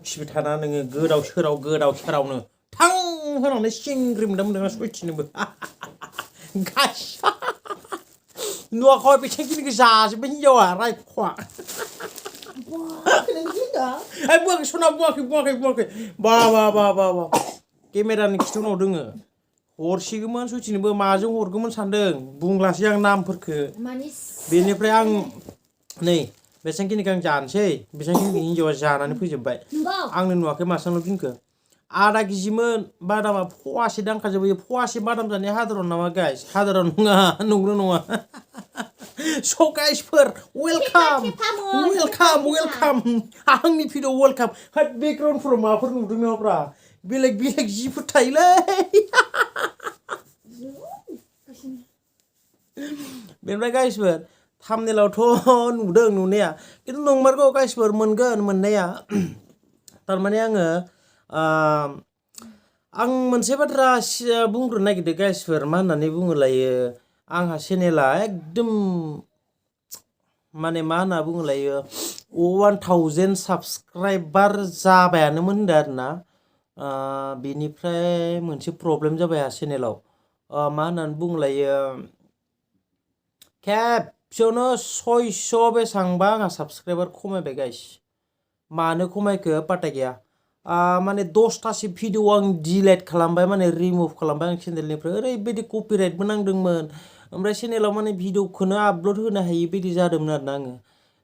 खिबि थाना नोङो गोदाव सोरावनो थां होनानै सिंग्रि मोनदों सयथिनोबो गास नुवाखै बेसेंखिनिखौ जाजोब्बाय हिनजावा रायख'वा बुङाखै सना बुङाखै बा केमेरानि खिथुनाव दोङो हरसिगौमोन सयथिनोबो माजों हरगौमोन सानदों बुंलासै आं नामफोरखौ बेनिफ्राय आं नै बेसेंखिनिखौ आं जानोसै बेसेंखिनिखौ हिनजावा जानानै फैजोब्बाय आंनो नुवाखै मासांल' दिनखौ आधा केजिमोन बादामा फवासे दांखाजोबो फवासे बादाम जानाया हादारन नामा गाइस हादारन नङा नंगौ नङा स' गाइसफोर वेलकाम आंनि भिडिअ वेलकाम हाट बेकग्राउन्डफोराव माबाफोर नुदों नामाब्रा बेलेग जिफोर थायोलै बेनिफ्राय गाइसफोर थाम्बनेलावथ' नुदों नुनाया खिन्थु नंमारगौ गाइसफोर मोनगोन मोननाया थारमाने आङो आं मोनसे बाथ्रा बुंग्रोनो नागिरदों गाइसफोर मा होननानै बुङोलायो आंहा चेनेला एकदम माने मा होनना बुङोलायो 1000 साबस्क्राइबार जाबायानोमोन होनदों आरोना बेनिफ्राय मोनसे प्रब्लेम जाबाय आंहा चेनेलाव मा होननानै बुङोलायो खेबसेयावनो 600 बेसेबांबा आंहा साबस्क्राइबार खमायबाय गाइस मानो खमायखो पात्ता गैया माने 10तासो भिडिअ आं डिलेट खालामबाय माने रिमुभ खालामबाय आं चेनेलनिफ्राय ओरैबायदि कपिराइटबो नांदोंमोन ओमफ्राय चेनेलाव माने भिडिअखौनो आपल'ड होनो हायि बायदि जादोंमोन आरोना आङो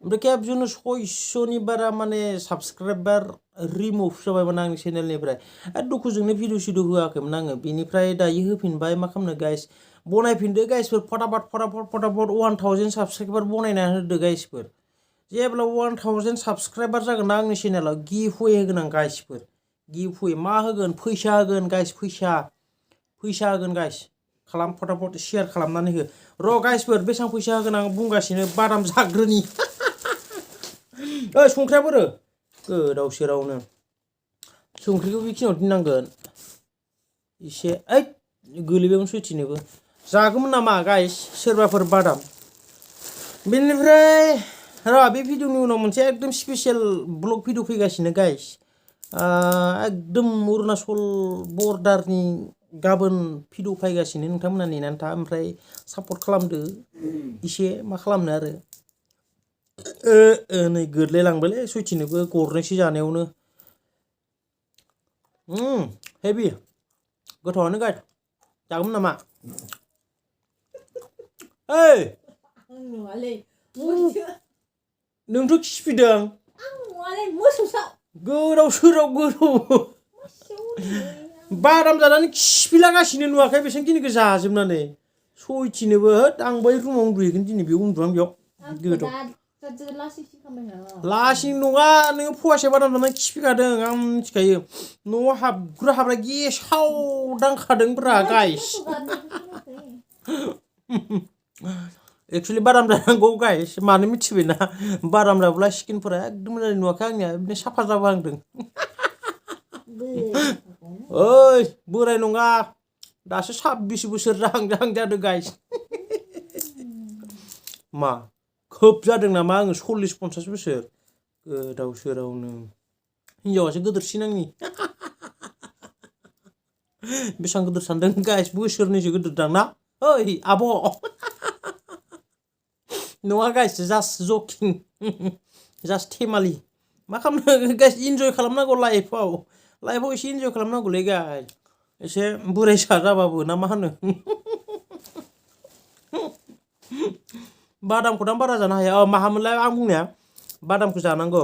ओमफ्राय खेबसेयावनो 600नि बारा माने साबस्क्राइबार रिमुभ जाबायमोन आंनि चेनेलनिफ्राय दुखुजोंनो भिडिअ सिडिअ होआखैमोन आङो बेनिफ्राय दायो होफिनबाय मा खालामनो गाइस बनायफिनदो गाइसफोर फटाफट 1000 साबस्क्राइबार बनायना होदो गाइसफोर जेब्ला 1000 साबस्क्राइबार जागोन ना आंनि चेनेलाव गिभवे होगोन आं गाइसफोर गिभवे मा होगोन फैसा होगोन गाइस फैसा होगोन गाइस खालाम फटाफट शेयार खालामनानै हो र' गाइसफोर बेसेबां फैसा होगोन आं बुंगासिनो बादाम जाग्रोनि संख्रिया बोरो गोदाव सोरावनो संख्रिखौ बेखिनियाव दोननांगोन एसे गोलैबायमोन सयथिनोबो जागौमोन नामा गाइस सोरबाफोर बादाम बेनिफ्राय र' बे भिडिअनि उनाव मोनसे एकदम स्पेसियेल ब्लग भिडिअ फैगासिनो गाइस एकदम अरुणाचल बर्डारनि गाबोन भिडिअ फैगासिनो नोंथांमोना नेनानै था ओमफ्राय सापर्ट खालामदो एसे मा खालामनो आरो नै गोरलैलांबायलै सयथिनोबो गरनैसो जानायावनो हेभि गोथावानो गाइस जागौमोन नामा नोंथ' खिफिदों गोदाव सोराव बादाम जानानै खिफिलागासिनो नुवाखै बेसेबांखिनिखौ जाजोबनानै सयथिनोबो आं बै रुमाव उन्दुहैगोन दिनै बेयाव उन्दुआं बेयाव गोदाव लासिं नङा नोङो फवासे बादाम जानानै खिफिखादों आं मिथिखायो न'आव हाबग्रा गेसाव दांखादोंब्रा गाइस एक्चुअलि बादाम जानांगौ गाइस मानो मिथिबायना बादाम जाब्ला स्किनफोरा एकदम मोजां नुवाखै आंनिया बिदिनो साफा जाबोहांदों ओइ बोराय नङा दासो 26 बोसोर जाहां जादों गाइस मा खोब जादों नामा आङो 40-50 बोसोर गोदाव सोरावनो हिनजावासो गोदोरसिन आंनि बेसेबां गोदोर सानदों गाइस बोसोरनैसो गोदोरदां ना ओइ आब' नङा गाइस जास्ट जकिं जास्ट थेमालि मा खालामनो गाइस इन्जय खालामनांगौ लाइफआव एसे इन्जय खालामनांगौलै गाइस एसे बुरायसा जाबाबो ना मा होनो बादामखौ दाम बारा जानो हाया माहामोनलाय आं बुंनाया बादामखौ जानांगौ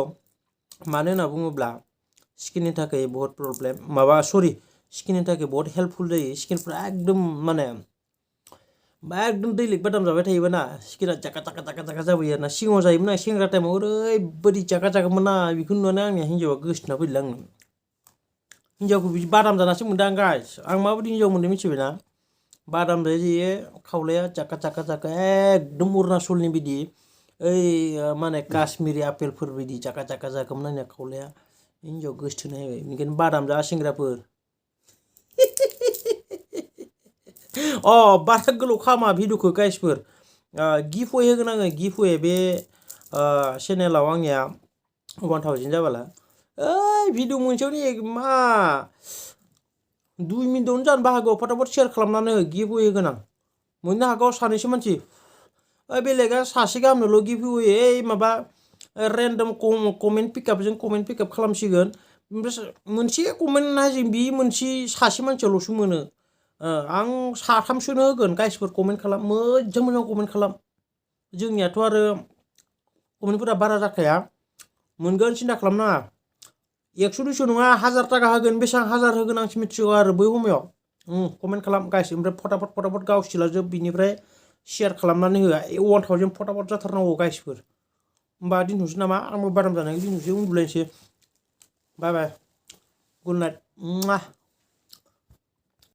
मानो होनना बुङोब्ला स्किननि थाखाय बहुत प्रब्लेम स्किननि थाखाय बहुत हेल्पफुल जायो स्किनफ्रा एकदम माने एकदम दैलिक बादाम जाबाय थायोबा ना स्किना जागा जाबोयो आरोना सिगाङाव जायोमोन आं सेंग्रा टाइमाव ओरैबायदि जागामोन ना बेखौ नुनानै आंनिया हिन्जावा गोसोना फैदों आंनो हिन्जावखौ बिदि बादाम जानासो मोनदों आं गाइस आं माबायदि हिन्जाव मोनदों मिथिबायना बादाम जायो खावलाया जागा एकदम अरुणाचलनि बायदि ओइ माने काश्मिरी आपेलफोर बायदि जागा जागौमोन आंनिया खावलाया हिन्जाव गोसोथोनो हायबाय बेनिखायनो बादाम जा सेंग्राफोर बारा गोलाव खामा भिडिअखौ गाइसफोर गिभवे होगोन आङो गिभवे बे चेनेलाव आंनिया 1000 जाबाला ओइ भिडिअ मोनसेयावनो मा 2 मिनिटावनो जानोबो हागौ फटाफट शेयार खालामनानै गिभ अवे होगोन आं मोननो हागौ सानैसो मानसि ओइ बेलेगा सासे गाहामनोल' गिभ अवे ओइ माबा रेन्डम कमेन्ट पिकआप खालामसिगोन ओमफ्राय मोनसे कमेन्ट नायजों बि मोनसे सासे मानसियाल'सो मोनो आं साथामसोनो होगोन गाइसफोर कमेन्ट खालाम मोजां मोजां कमेन्ट खालाम जोंनियाथ' आरो कमेन्टफोरा बारा जाखाया मोनगोन सिन्था खालामनाङा 100-200 नङा 1000 टाका होगोन बेसेबां 1000 होगोन आंसो मिथिगौ आरो बै समायाव कमेन्ट खालाम गाइस ओमफ्राय फटाफट गावसिला जोब बिनिफ्राय शेयार खालामनानै हो 1000 फटाफट जाथारनांगौ गाइसफोर होमबा दोनथ'नोसै नामा आंबो बादाम जानायखौ दोनथ'नोसै उन्दुलायनोसै बाय बाय गुड नाइट